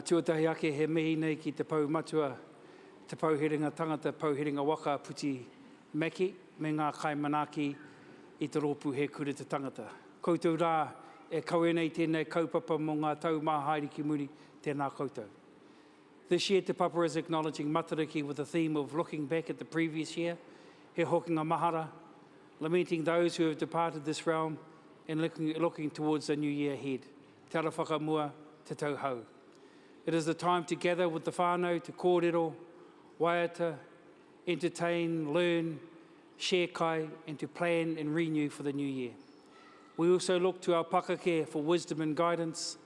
Tuatahi ake he mihi nei ki te pou matua, te pou herenga tangata, pou herenga waka a Puti Mackie me ngā kaimanaaki i te rōpū He Kura Te Tangata. Koutou rā e kawe nei tēnei kaupapa mō ngā tau mā haere ki muri, tēnā koutou. This year Te Papa is acknowledging Matariki with the theme of looking back at the previous year, he hokinga mahara, lamenting those who have departed this realm and looking, looking towards the new year ahead. Te ara whakamua, te tau hou. It is the time to gather with the whānau to kōrero, waiata, entertain, learn, share kai and to plan and renew for the new year. We also look to our pakake for wisdom and guidance,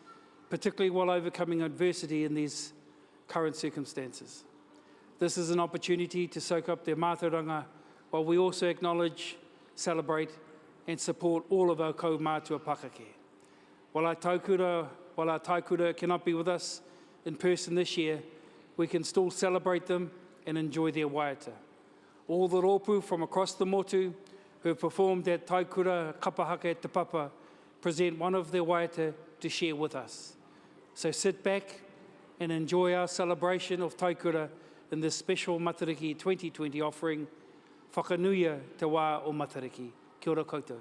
particularly while overcoming adversity in these current circumstances. This is an opportunity to soak up their mātauranga while we also acknowledge, celebrate and support all of our kaumātua pakake. While our taukura, while our taikura cannot be with us in person this year, we can still celebrate them and enjoy their waiata. All the rōpū from across the motu who have performed at Taikura Kapahaka at Te Papa present one of their waiata to share with us. So sit back and enjoy our celebration of Taikura in this special Matariki 2020 offering, Whakanuia te wā o Matariki. Kia ora koutou.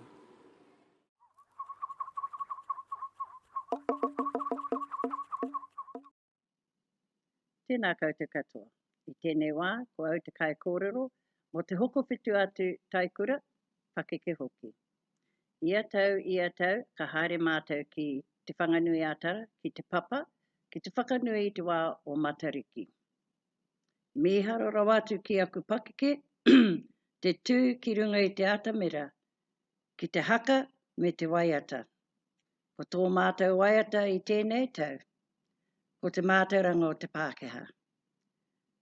Tēnā koutou katoa. I tēnei wā, ko au te kaikōrero mō te Hokowhitu a Tū Taikura, pakeke hoki. Ia tau, ia tau, ka haere mātou ki Te Whanganui-a-Tara, ki Te Papa, ki te whakanui i te wā o Matariki. Mīharo rawa atu ki aku pakeke te tū ki runga i te atamira, ki te haka me te waiata. Ko tō mātou waiata i tēnei tau, ko te mātauranga o te Pākehā.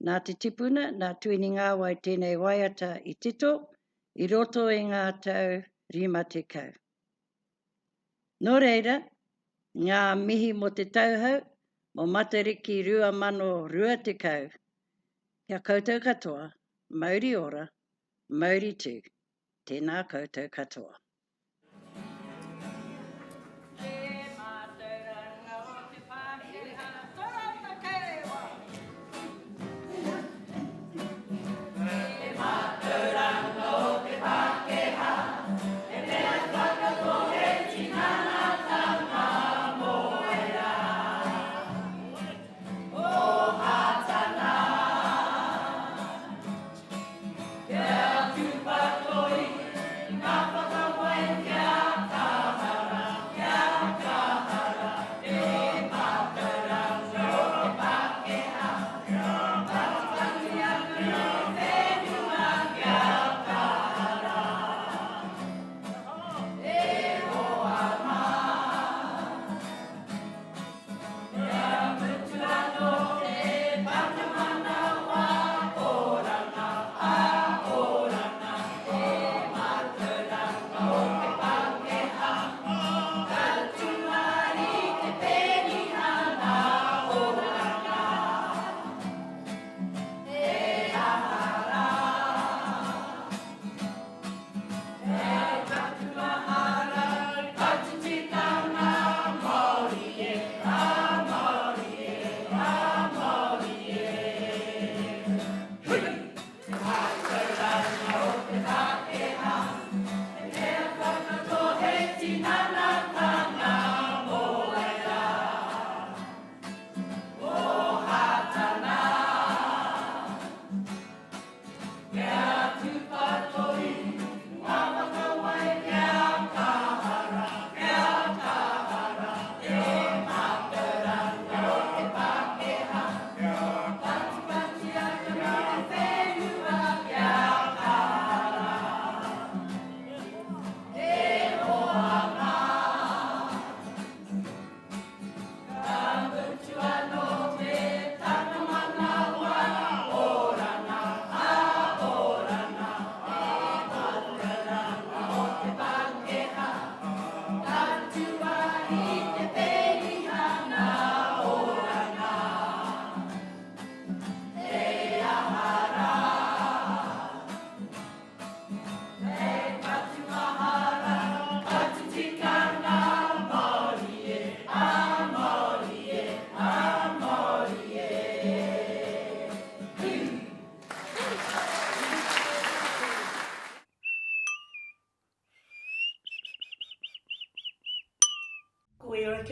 Nā te tipuna, nā Tuini Ngāwai tēnei waiata i tito i roto i ngā tau 50. Nō reira, ngā mihi mō te tauhou, mō Matariki 2020, kia koutou katoa, mauri ora, mauri tū. Tēnā koutou katoa. Kia tūpato i ngā whakawā.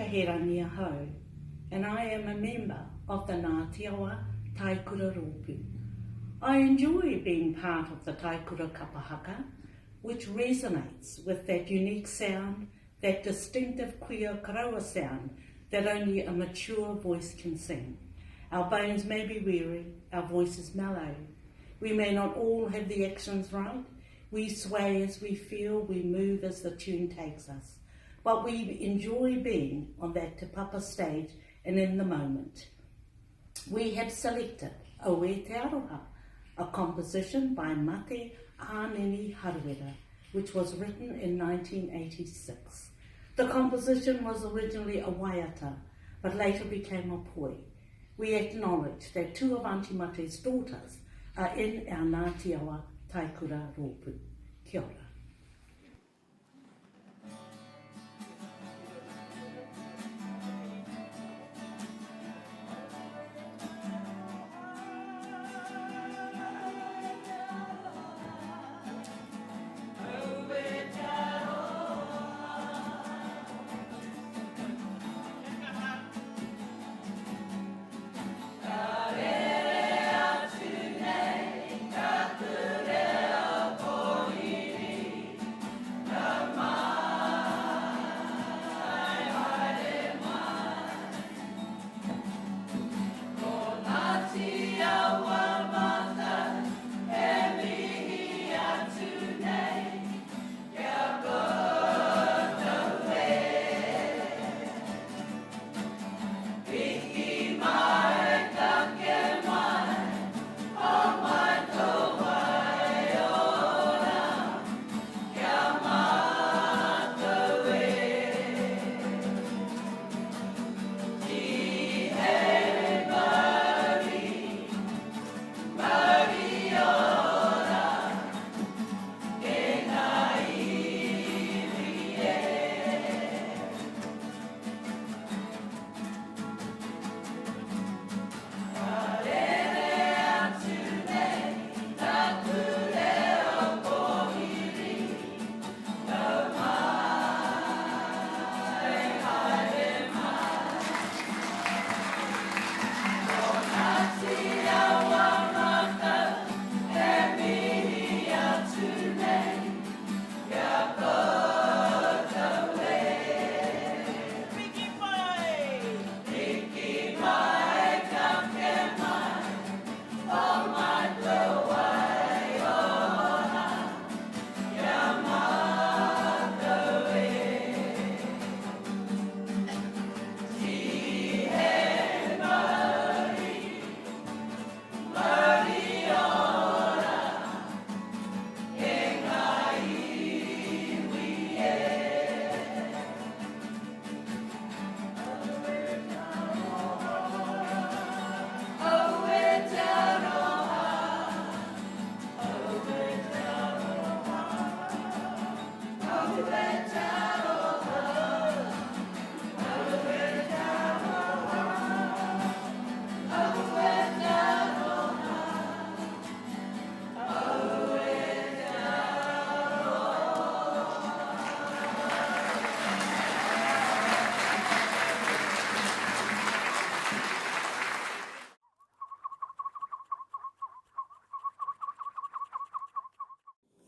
Herangi ahau and I am a member of the Ngāti Awa Taikura Rōpū. I enjoy being part of the Taikura Kapa Haka, which resonates with that unique sound, that distinctive kuia koroua sound that only a mature voice can sing. Our bones may be weary, our voices mellow. We may not all have the actions right. We sway as we feel, we move as the tune takes us. But we enjoy being on that Te Papa stage and in the moment. We have selected Oe Te Aroha, a composition by Mate Anini Haruera, which was written in 1986. The composition was originally a waiata, but later became a poi. We acknowledge that two of Auntie Mate's daughters are in our Ngāti Awa Taikura rōpū. Kia ora.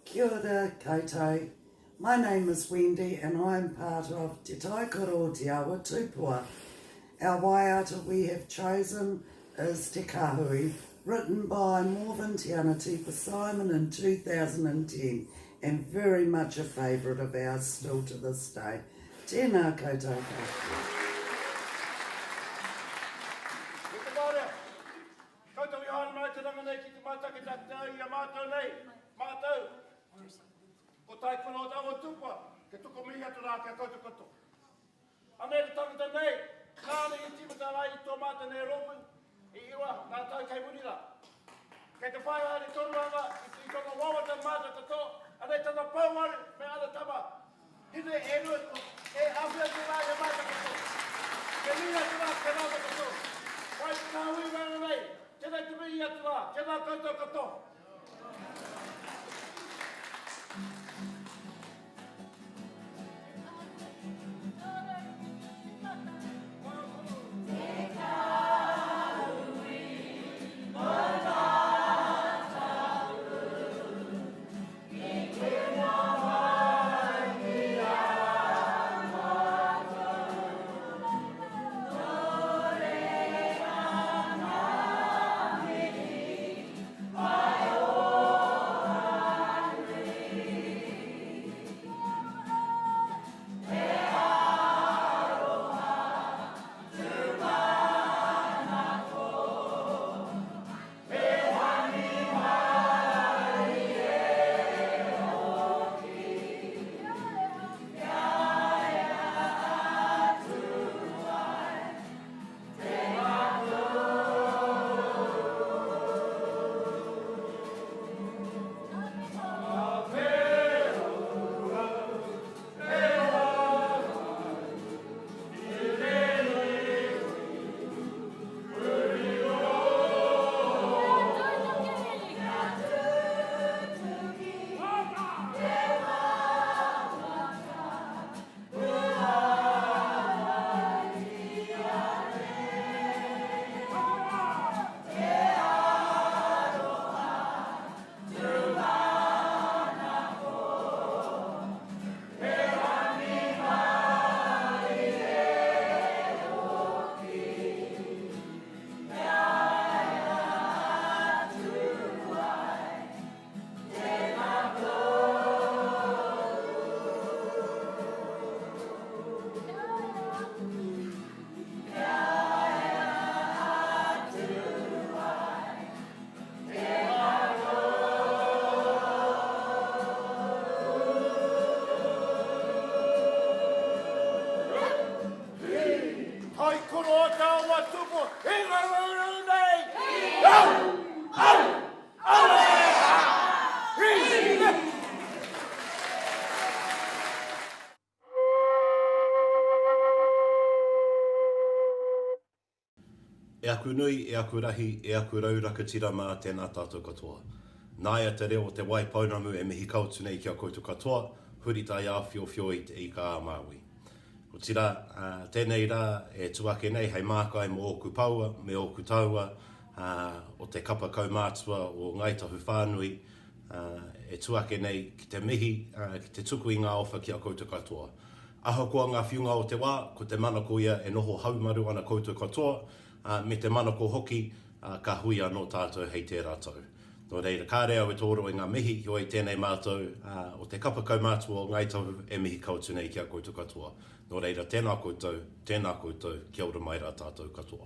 Kia ora koutou. My name is Wendy and I am part of Te Taikura o Te Awa Tupua. Our waiata we have chosen is Te Kahui, written by Morvin Te Anatipa Simon in 2010 and very much a favourite of ours still to this day. Tēnā koutou katoa. E te Marea, koutou i haere mai te ranga nei ki te mātakitaki te au i a mātou nei, mātou, ko Taikura o Te Awa Tupua, ke tuku mihi atu rā ki a koutou katoa. Anei te tangata nei, nāna i tīmata ai i tō mātou nei rōpū, i iwa ngā tau kei muri rā. Kei te whai haere tonu ana i tōna wawata mātou katoa, anei tana pouaru me ana tama hine e rua e āwhi atu rā i a mātou katoa. Te mihi atu rā ki a rātou katoa. Whai kāhui rāna nei, tēnei te mihi atu rā, tēnā koutou katoa. aku nui, e aku rahi, e aku rau rakatira mā, tēnā tātou katoa. Nāia te reo o Te Wai Pounamu e mihi kau atu nei ki a koutou katoa, huri taiāwhiowhio i Te Ika-a-Māui. Otirā, tēnei rā e tū ake nei hei mākai mō ōku paua me ōku taua o te kapa kaumātua o Ngāi Tahu whānui e tū ake nei ki te mihi, ki te tuku i ngā owha ki a koutou katoa. Ahakoa ngā whiunga o te wā, ko te manako ia e noho haumaru ana koutou katoa, me te manako hoki ka hui anō tātou hei tērā tau. Nō reira, kāre au e tōro i ngā mihi, heoi tēnei mātou o te kapa kaumātua o Ngāi Tahu e mihi kau atu nei ki a koutou katoa. Nō reira, tēnā koutou, tēnā koutou, kia ora mai rā tātou katoa.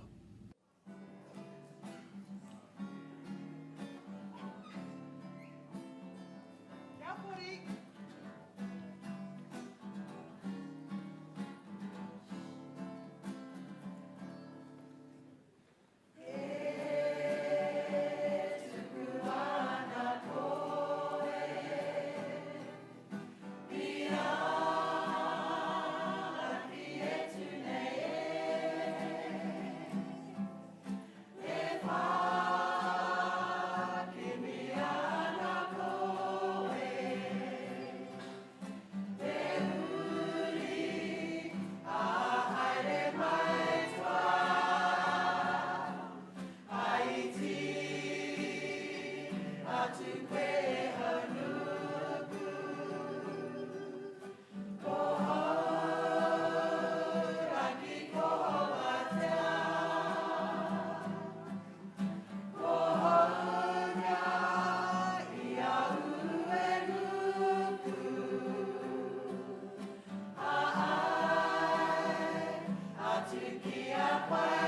Kia kori!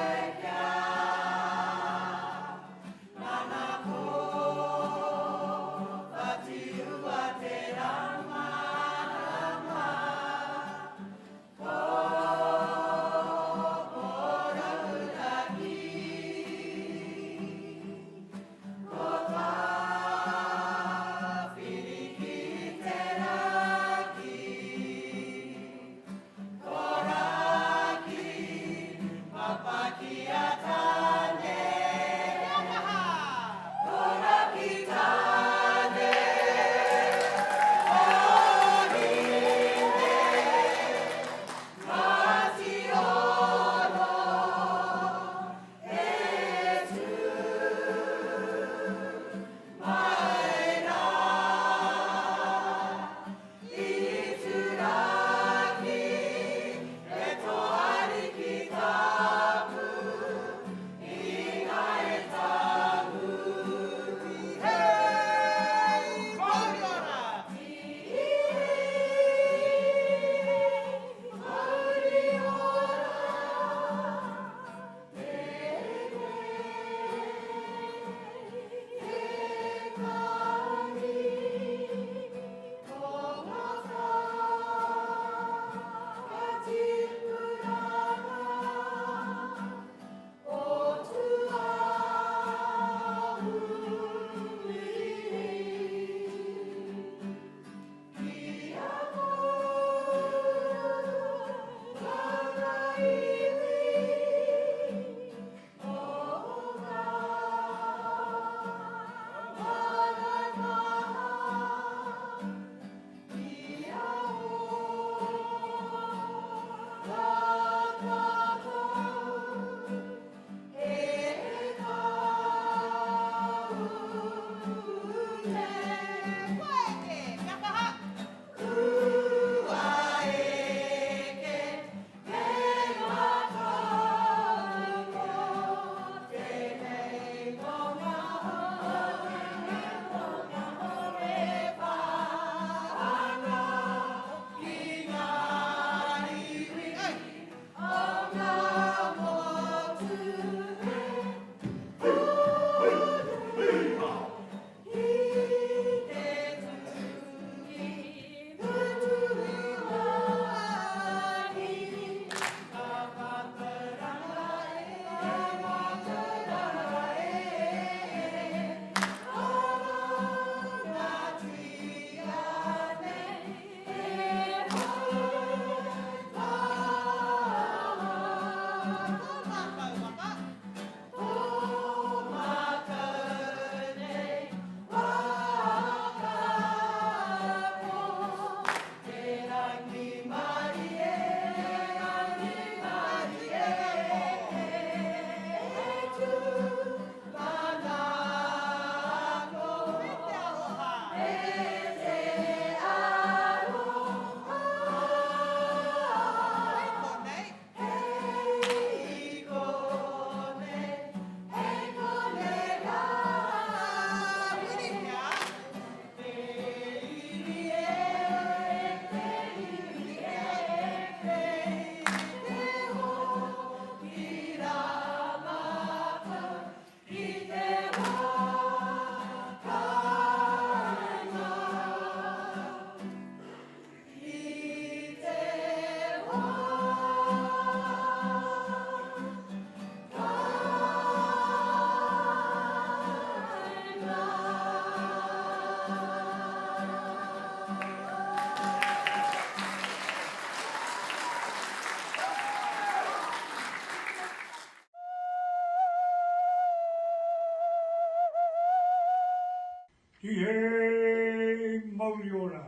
Tihei mauri ora!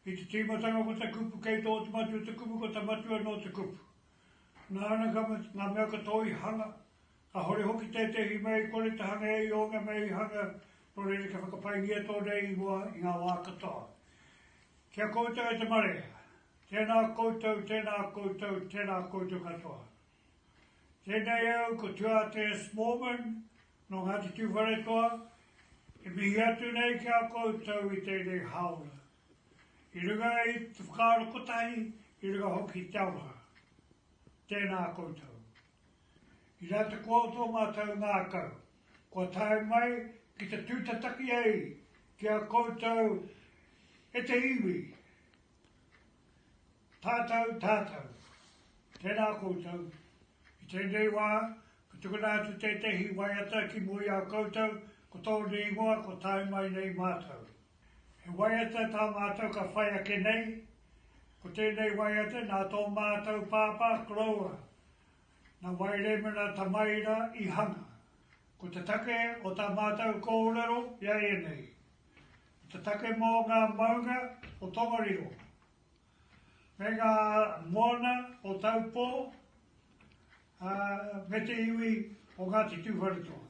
I te tīmatanga ko te kupu kei tō te matua te kupu ko te matua nō te kupu. Nāna ka ngā mea katoa i hanga, kāhore hoki tētehi mea i kore te hanga e i ōna mea i hanga, nō reira kia whakapaingia tōna ingoa i ngā wā katoa. Ki a koutou e te marea, tēnā koutou, tēnā koutou, tēnā koutou katoa. Tēnei au ko Tuātea Smallman nō Ngāti Tūwharetoa e mihi atu nei ki a koutou i tēnei hāora. I runga i te whakaaro kotahi, i runga hoki i te aroha. Tēnā koutou. I rā te koa o tō mātou ngākau, kua tae mai ki te tūtataki ai ki a koutou e te iwi. Tātou, tātou. Tēnā koutou. I tēnei wā, ka tukuna atu tētehi waiata ki mua i a koutou, ko tōna ingoa ko Tae Mai Nei Mātou. He waiata tā mātou ka whai ake nei, ko tēnei waiata nā tō mātou pāpā koroua, nā Wairemana Tamaira i hanga. Ko te take o tā mātou kōrero iaianei, ko te take mō ngā maunga o Tongariro, me ngā moana o Taupō, ā, me te iwi o Ngāti Tūwharetoa.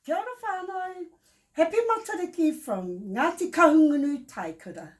Kia ora whānau! Happy Matariki from Ngāti Kahungunu Taikura.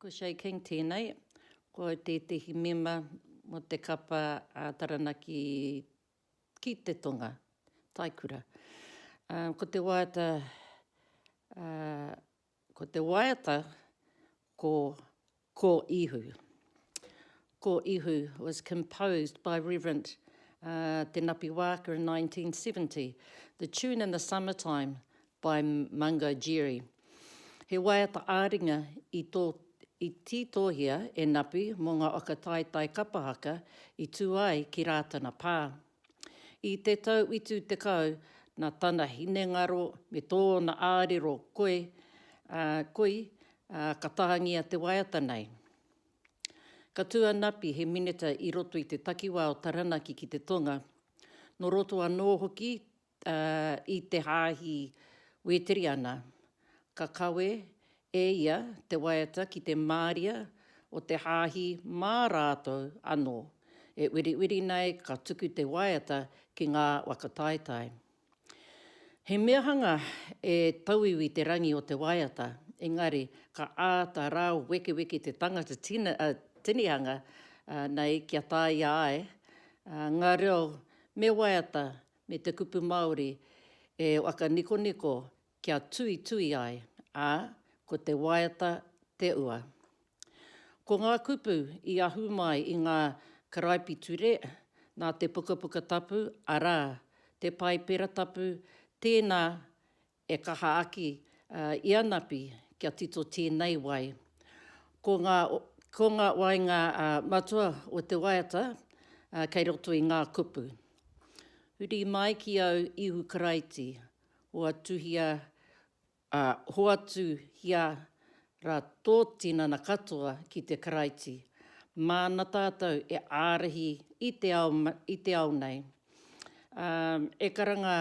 Ko Shay King tēnei, ko au tētehi mema mō te kapa a Taranaki ki te tonga, Taikura. Ko te waiata, ko te waiata ko Ko Ihu. Ko Ihu was composed by Reverend Te Napi Waaka in 1970. The tune In the Summertime by Mungo Jerry. He waiata ā-ringa i tō i tītōhia e Napi mō ngā whakataetae kapa haka i tū ai ki Rātana Pā. I te tau 70 nā tana hinengaro me tōna ārero koi, ā, koi, ā, ka tāngia te waiata nei. Ka tū a Napi he minita i roto i te takiwā o Taranaki ki te tonga, nō roto anō hoki i te hāhi Wēteriana, ka kawe e ia te waiata ki te māria o te hāhi mā rātou anō e wiriwiri nei ka tuku te waiata ki ngā waka taetae. He mea hanga e tauiwi te rangi o te waiata, engari ka āta rāwekeweke te tangata tinihanga nei kia tāia ai ngā reo me waiata me te kupu Māori e whakanikoniko kia tuitui ai, ā, ko te waiata te ua. Ko ngā kupu i ahu mai i ngā karaipiture nā te Pukapuka Tapu, arā, te Paipera Tapu, tēnā e kaha aki i a Napi kia tito tēnei wai. Ko ngā, ko ngā waenga matua o te waiata kei roto i ngā kupu. Huri mai ki au Ihu Karaiti, Hoatuhia, ā, hoatuhia rā tō tinana katoa ki te Karaiti, māna tātou e ārahi i te ao, i te ao nei. Ā, e karanga,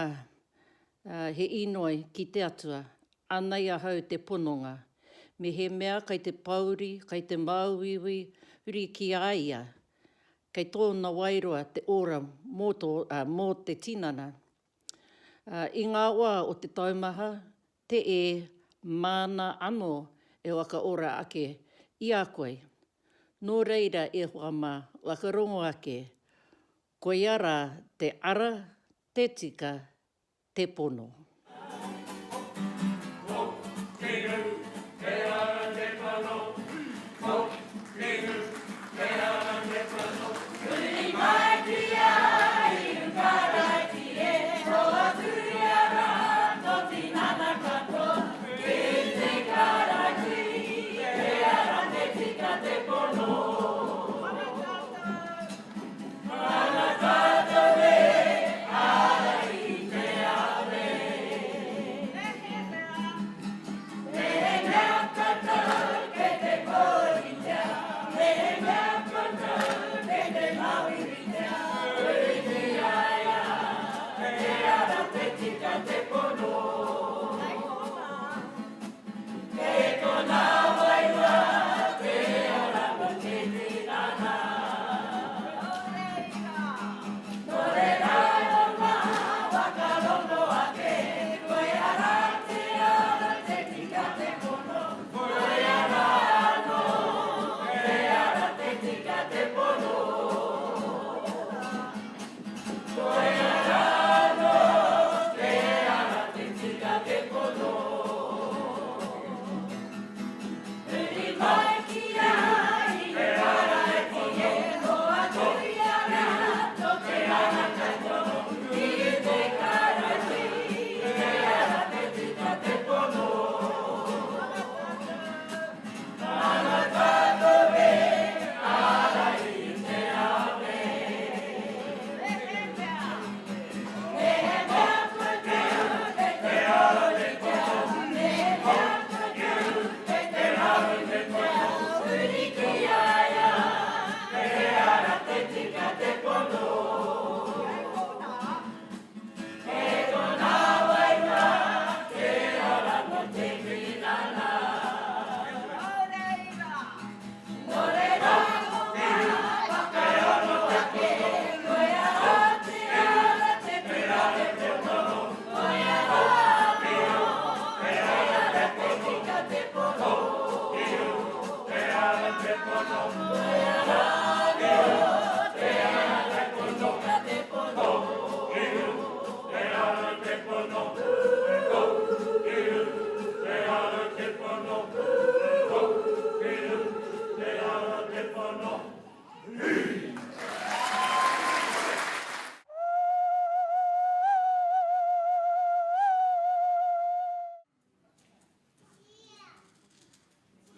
ā, he īnoi ki te Atua, Anei ahau te pononga. Me he mea kei te pōuri, kei te māuiui, huri ki a ia, kei tōna wairua te ora mō tō, ā, mō te tinana. Ā, i ngā wā o te taumaha, te e, māna anō e whakaora ake i a koe. Nō reira, e hoa mā, whakarongo ake, koia rā te ara, te tika, te pono.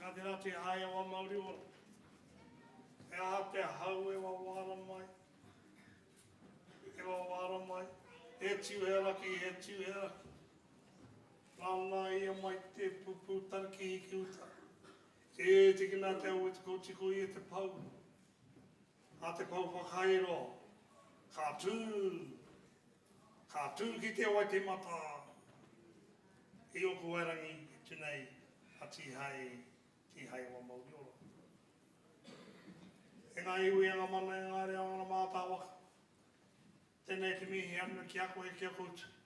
Ka te rā te hae awa mauri ora. He aha te hau e wawara mai? E wawara mai. He tiu he raki, he tiu he raki. Nāna ia mai te pupū tarakihi ki uta. E tikina te au e te kotiko ia te pou. A te pou whakairo, ka tū, ka tū ki te Waitemata i Okuwairangi e tu nei a Tihei, Tihei wa mauri ora. E ngā iwi, e ngā mana, e ngā reo, e ngā mātāwaka, tēnei te mihi ana ki a koe, ki a koutou.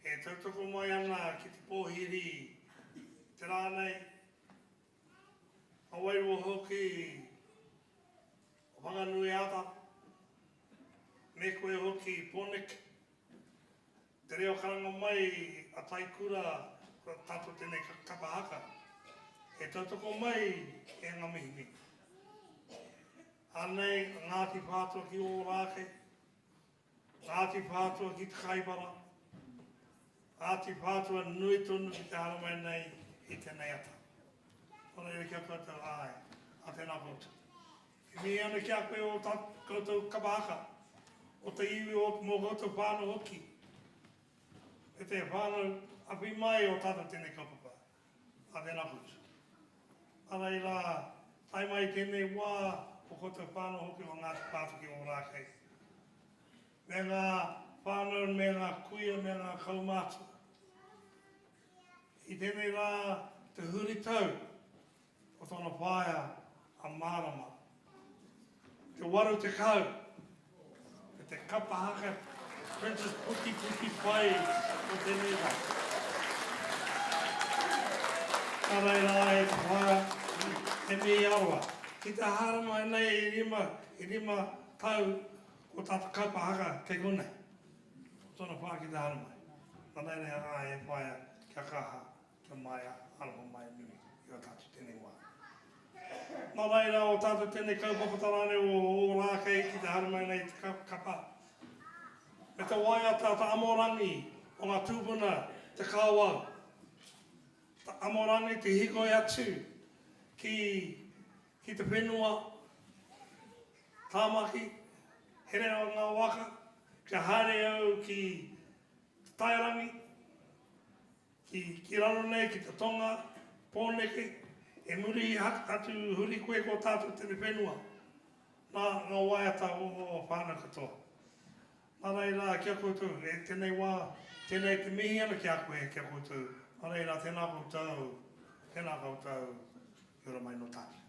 E tautoko mai ana ki te pōhiri i te rā nei, a wairua hoki o Whanganui-a-Tara, me koe hoki Pōneke. Te reo karanga mai a Taikura kua tato tenei kapa haka. E tautoko mai e nga mihimihi. Anei a Ngāti Whātua ki Ōrākei, Ngāti Whātua ki Te Kaipara, Ngāti Whātua nui tonu ki te haramai nei i tenei ata. Nō reira kia koutou, āe, a tēnā koutou. E mihi ana ki a koe o tā koutou kapa haka, o te iwi o mō koutou whānau hoki, me te whānau awhi mai o tātou tēnei kaupapa. Nā tēnā koutou. Nā reira, tae mai i tēnei wā o koutou whānau hoki o Ngāti Pātuki Ōrākei, me ngā whānau me ngā kuia me ngā kaumātua. I tēnei rā te huritau o tōna whaea a Mārama. Te 80 me te kapa haka Princess Puti Puti Pai o tēnei rā. Nā reira e te whaea, he mihi aroha. Ki te hārama nei i rima, i rima tau ko tā te kapa haka kei konei. Ko tōna whaea ki te hāramai. Nā reira āe e whaea kia kaha. Kia maea, aroha mai nui i o tātou tēnei wā. Nā reira, o tātou tēnei kaupapa tarāne o Ōrākei ki te haere mai nei te kapa. Me te waiata ta amorangi o ngā tūpuna te kāwau. Ta amorangi te hikoi atu ki, ki te whenua Tāmaki, herea o ngā waka, kia haere au ki Te Taerangi, Ki, ki raro nei, ki te tonga, Pōneke, e muri atu huri koe ko tātou tene whenua, nā ngā waiata o o whānau katoa. Nā reira, ki a koutou, e tēnei wā, tēnei te mihi ana ki a koe, ki a koutou, nā reira, tēnā koutou, tēnā koutou, kia ora mai nō tātou.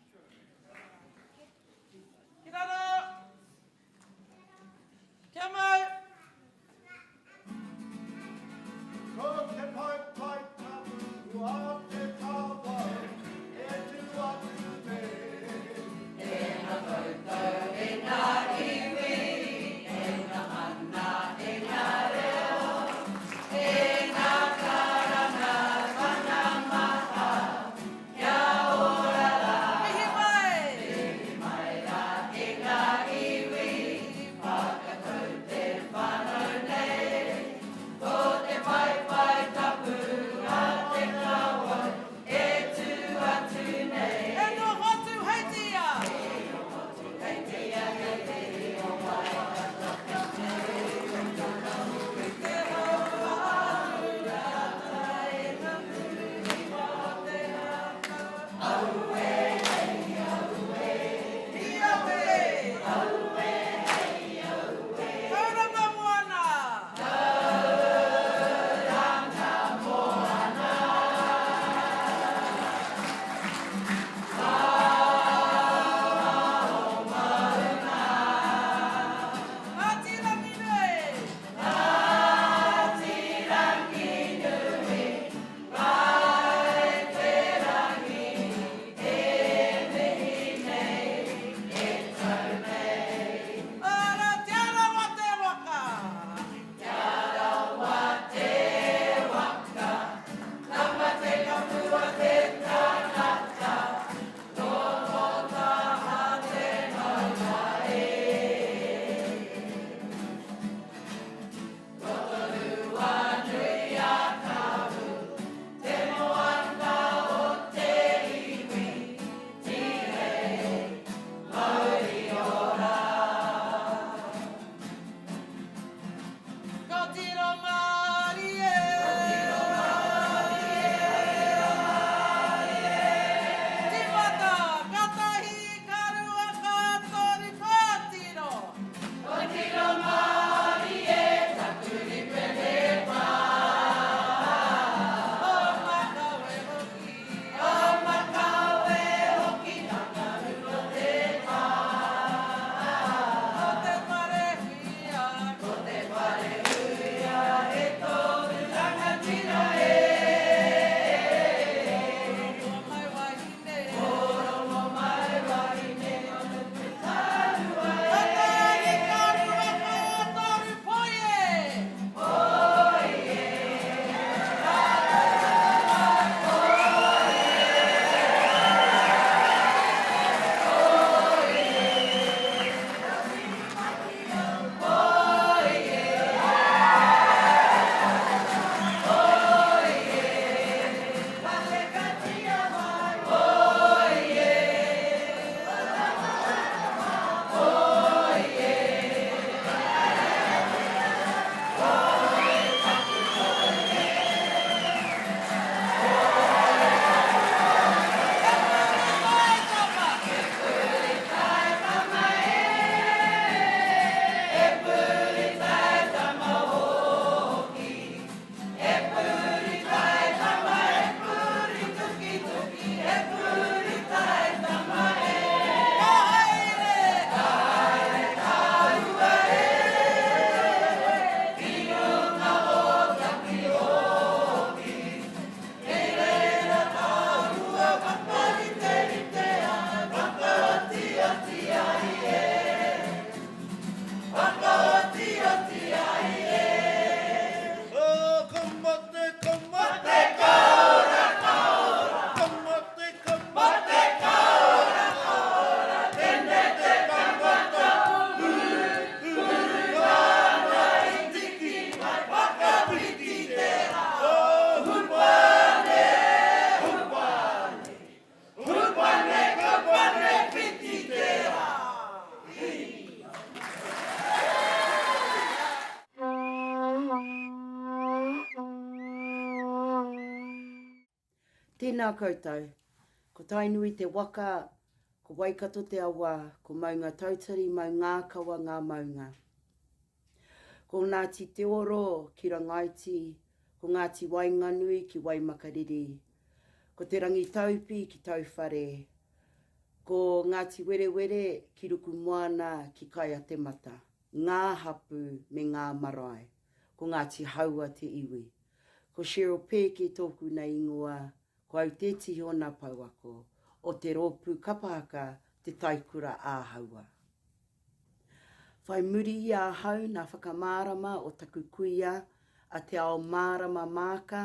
Ki raro! Kia mau! Ko te paepae tapu a te kawau e tu atu nei. Tena koutou e nga iwi, e nga mana, e nga reo, e nga karanga mana maha, kia ora ra. Mihi mai! Mihi mai ra e nga iwi, Whakatau te whanau nei, ko te paepae tapu a te kawau. Tēnā koutou. Ko Tainui te waka, ko Waikato te awa, ko Maungatautari, Maungākawa ngā maunga. Ko Ngāti Te Oro ki Rangaiti, ko Ngāti Waenganui ki Waimakariri, ko Te Rangitaupi ki Tauwhare, ko Ngāti Werewere ki Rukumoana ki Kaiatemata, ngā hapū me ngā marae. Ko Ngāti Haua te iwi. Ko Cheryl Pēke tōku nei ingoa, ko au te tihona pouako o te rōpū kapa haka Te Taikura ā Haua. Whai muri i ahau nā whakamārama o taku kuia a Te Ao Mārama Maaka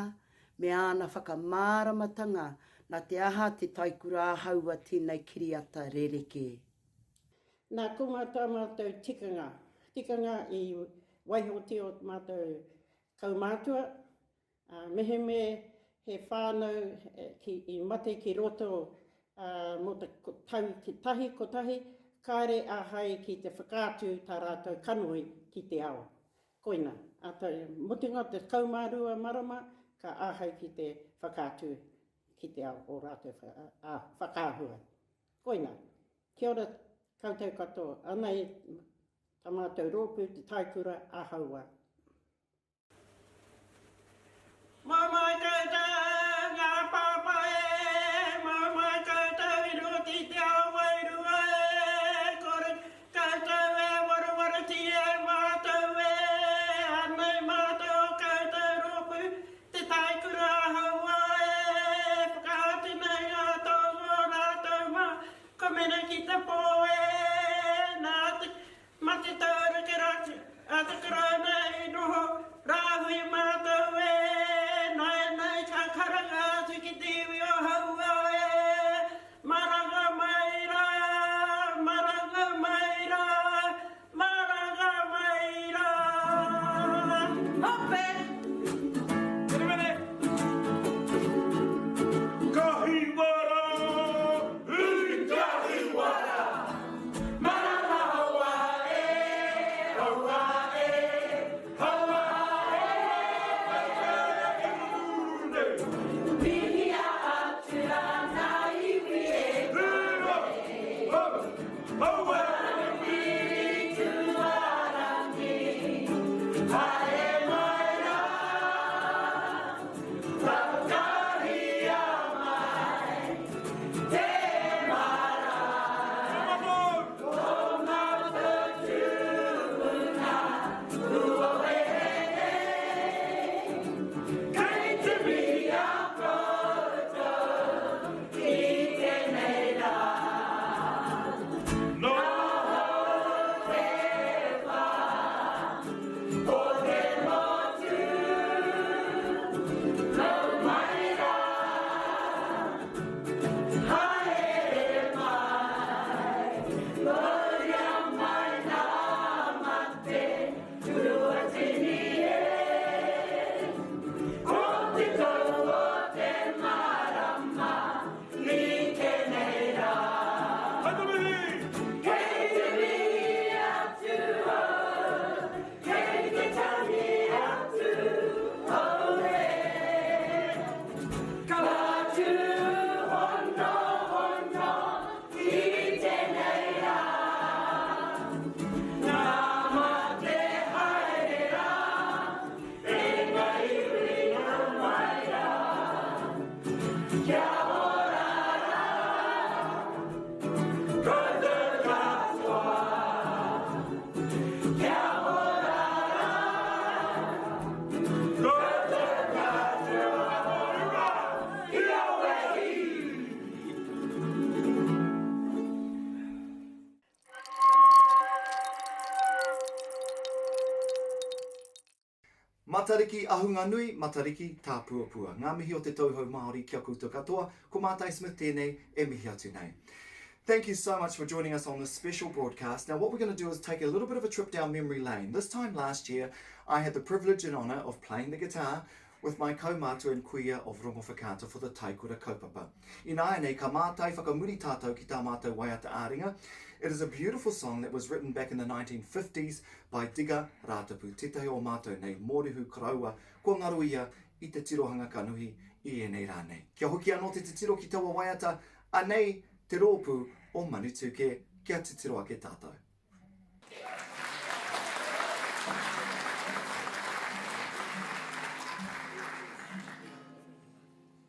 me āna whakamāramatanga nā te aha Te Taikura ā Haua tēnei kiriata rerekē. Nā, ko ngā tā mātou tikanga, tikanga i waihotia o mātou Kaumātua, ā, mehemē he whānau ki, i mate ki roto, ā, mō te tau ki tahi, kotahi, kāre āhei ki te whakaatu tā rātou kanohi ki te ao. Koina, ā, te mutunga o te 12 marama, ka āhei ki te whakaatu ki te ao ō rātou ā, whakaahua. Koina. Kia ora koutou katoa. Anei Ta matou roopu te taikura a Haua. Mau mai koutou nga papa e, mau mai koutou i roto i te ao wairua e, kore koutou e waruwarutia e matou e, anei matou o koutou roopu te taikura a Haua e, whakaatu nei nga tohu o ratou ma, Ko mene ki te pō e, nā te mate taurake a te Karauna i noho rāhui mātou e, nāianei ka karanga atu ki te iwi o Hauā e, maranga mai rā, maranga mai rā, Maranga mai rā. Hope! Mere mere! Kahiwara! Ui Kahiwara! Maranga haua e, haua e, haua e, Mihia atu rā ngā iwi e kore. I tēnei rā. Noho te wā o te motu. Nau mai rā, haere mai, mauria mai nā mate tuatini e. Ko te tau o te marama i tēnei rā. Hei te mihi! Kei te mihi atu au, kei te tangi atu, auē. Ka tūhonohono i tēnei rā. Nā mate haere rā, e ngā iwi nau mai rā. Kia ora rā, koutou katoa. Kia ora rā, koutou katoa. Ia wehi! Matariki ahunga nui, Matariki tāpuapua. Ngā mihi o te Tauhou Māori ki a koutou katoa, ko Mātai Smith tēnei e mihi atu nei. Thank you so much for joining us on this special broadcast. Now what we're going to do is take a little bit of a trip down memory lane. This time last year, I had the privilege and honour of playing the guitar with my kaumātua and kuia of Rongowhakaata for the Taikura kaupapa. Ināianei, ka mātai whakamuri tātou ki tā mātou waiata ā-ringa. It is a beautiful song that was written back in the 1950s by Digger Rātapu, tētahi o mātou nei mōrehu koroua kua ngaro ia i te tirohanga kanohi i ēnei rā nei. Kia hoki anō te titiro ki taua waiata, anei te rōpū o Manutūkē, kia titiro ake tātou.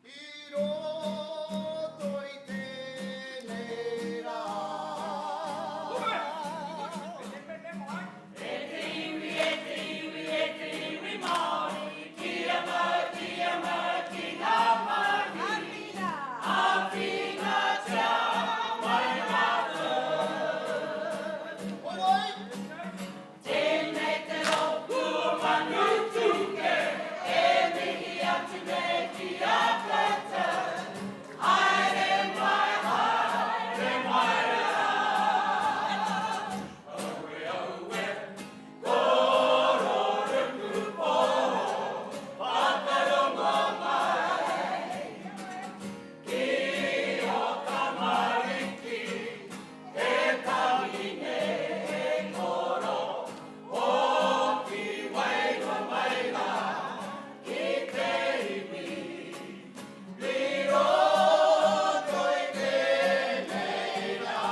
I roto i tēnei rā. E te iwi, e te iwi, e te iwi Māori, kia mau, kia mau ki ngā mahi. Āwhinatia mai rātou. Tēnei te rōpū o Manutūkē e mihi atu nei ki a koutou. Haere mai, haere mai rā. Aue, aue, kororuku pō, whakarongo mai ki ō tamariki. E tangi nei e koro, hoki wairua mai rā ki te iwi. I roto i tēnei rā.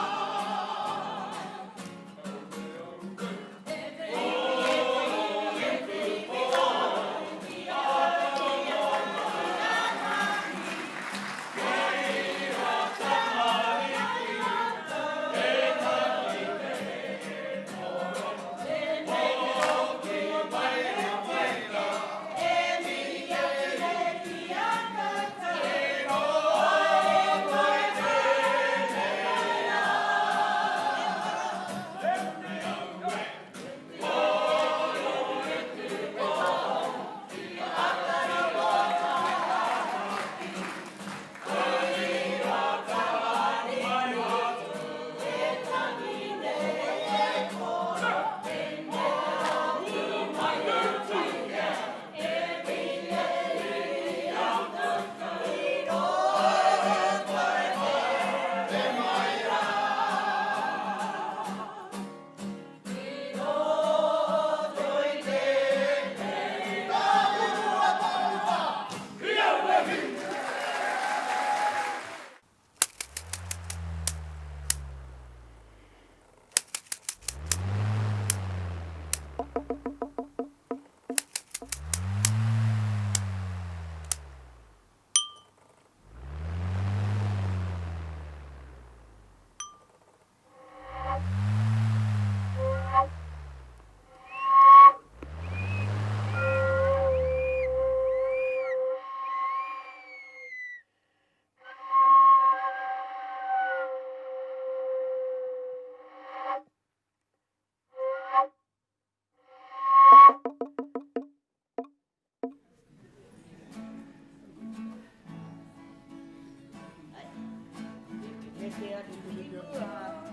Neke atu ki mua.